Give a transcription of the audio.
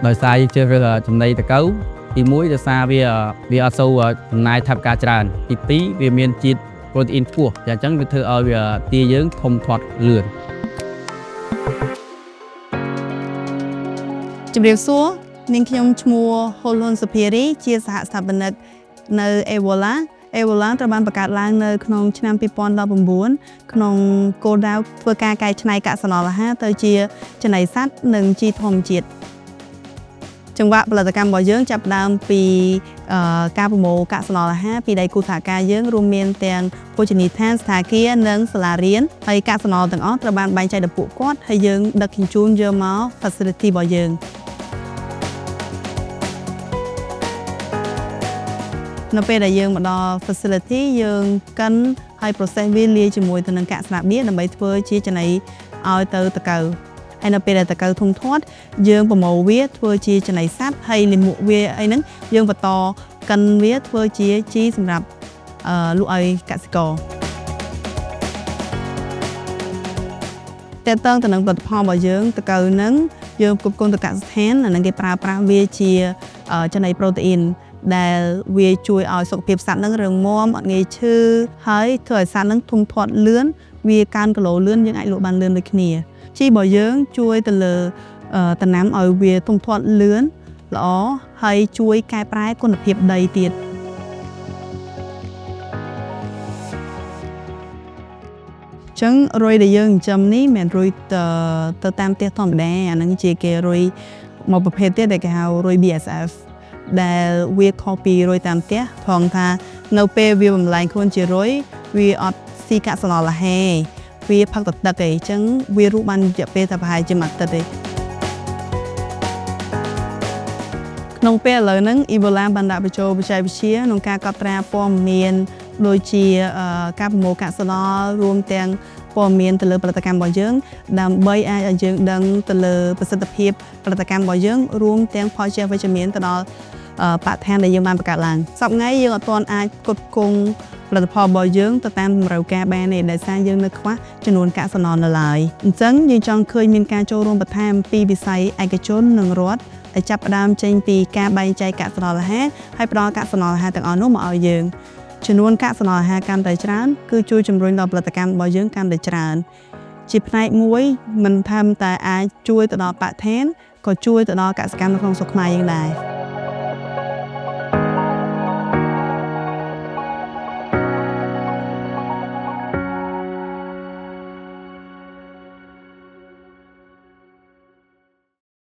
ដោយសារយើងជ្រើសរើសចំណីដង្កូវទី1ដោយសារវាអត់សូវចំណាយថវិកាច្រើនទី2វាមានជាតិប្រូតេអ៊ីនខ្ពស់អញ្ចឹងវាធ្វើឲ្យវាទាយើងធំធាត់លឿន។ ជំរាបសួរនាងខ្ញុំឈ្មោះហូលុនសុភារីជាសហស្ថាបនិកនៅ Evola។ Evola ត្រូវបានបង្កើតឡើងនៅក្នុងឆ្នាំ2019ក្នុងគោលដៅធ្វើការកែច្នៃកាកសំណល់អាហារទៅជាចំណីសត្វនិងជីធម្មជាតិចង្វាក់ផលិតកម្មរបស់យើងចាប់ផ្ដើមពីការប្រមូលកាកសំណល់អាហារពីដៃគូសហការយើងរួមមានទាំងភោជនីយដ្ឋានស្ថាគារនិងសាលារៀនហើយកាកសំណល់ទាំងអស់ត្រូវបានបែងចែកដល់ពួកគាត់ហើយយើងដឹកជញ្ជូនយកមក facility របស់យើង។ នៅពេលដែលយើងមកដល់ facility យើងកិនហើយ process វាលាយជាមួយទៅនឹងកាកស្លាបៀដើម្បីធ្វើជាចំណីឲ្យទៅដង្កូវហើយនៅពេលដែលដង្កូវធំធាត់យើងប្រមូលវាធ្វើជាចំណីសត្វហើយលាមកវាអីហ្នឹងយើងបន្តកិនវាធ្វើជាជីសម្រាប់លក់ឲ្យកសិករតើតើទៅនឹងផលិតផលរបស់យើងដង្កូវហ្នឹងយើងផ្គត់ផ្គង់ទៅកសិដ្ឋានអាហ្នឹងគេប្រើប្រាស់វាជាចំណីប្រូតេអ៊ីនដែលវាជួយឲ្យសុខភាពសត្វហ្នឹងរឹងមាំអត់ងាយឈឺហើយធ្វើឲ្យសត្វហ្នឹងធំធាត់លឿនវាកើនគីឡូលឿនយើងអាចលក់បានលឿនដូចគ្នាជីរបស់យើងជួយទៅលើដំណាំឲ្យវាធំធាត់លឿនល្អហើយជួយកែប្រែគុណភាពដីទៀតចឹងរុយដែលយើងចិញ្ចឹមនេះមិនមែនរុយទៅតាមផ្ទះធម្មតាអាហ្នឹងជាគេរុយមកប្រភេទទៀតដែលគេហៅរុយ BSF ដែលវាខុសពីរុយតាមផ្ទះត្រង់ថានៅពេលវាបំលែងខ្លួនជារុយវាអត់ស៊ីកាកសំណល់អាហារវាផឹកតែទឹកឯងអញ្ចឹងវារស់បានរយៈពេលតែប្រហែលជាមួយអាទិត្យទេក្នុងពេលឥឡូវហ្នឹង Ebola បានដាក់បញ្ចូលបច្ចេកវិទ្យាក្នុងការកត់ត្រាព័ត៌មានដូចជាការប្រមូលកាកសំណល់រួមទាំងព័ត៌មានទៅលើផលិតកម្មរបស់យើងដើម្បីអាចឲ្យយើងដឹងទៅលើប្រសិទ្ធភាពផលិតកម្មរបស់យើងរួមទាំងផលជះវិជ្ជមានទៅដល់បរិស្ថានដែលយើងបានបង្កើតឡើងសប្តាហ៍ថ្ងៃយើងអត់ទាន់អាចផ្គត់ផ្គង់ផលិតផលរបស់យើងទៅតាមតម្រូវការបានទេដោយសារយើងនៅខ្វះចំនួនកាកសំណល់នៅឡើយអញ្ចឹងយើងចង់ឃើញមានការចូលរួមបន្ថែមពីវិស័យឯកជននិងរដ្ឋដែលចាប់ផ្ដើមចេញពីការបែងចែកកាកសំណល់អាហារហើយផ្ដល់កាកសំណល់អាហារទាំងអស់នោះមកឲ្យយើងចំនួនកាកសំណល់អាហារកាន់តែច្រើនគឺជួយជំរុញដល់ផលិតកម្មរបស់យើងកាន់តែច្រើនជាផ្នែកមួយមិនថែមតែអាចជួយទៅដល់បរិស្ថានក៏ជួយទៅដល់កសិកម្មនៅក្នុងស្រុកខ្មែរយើងដែរ។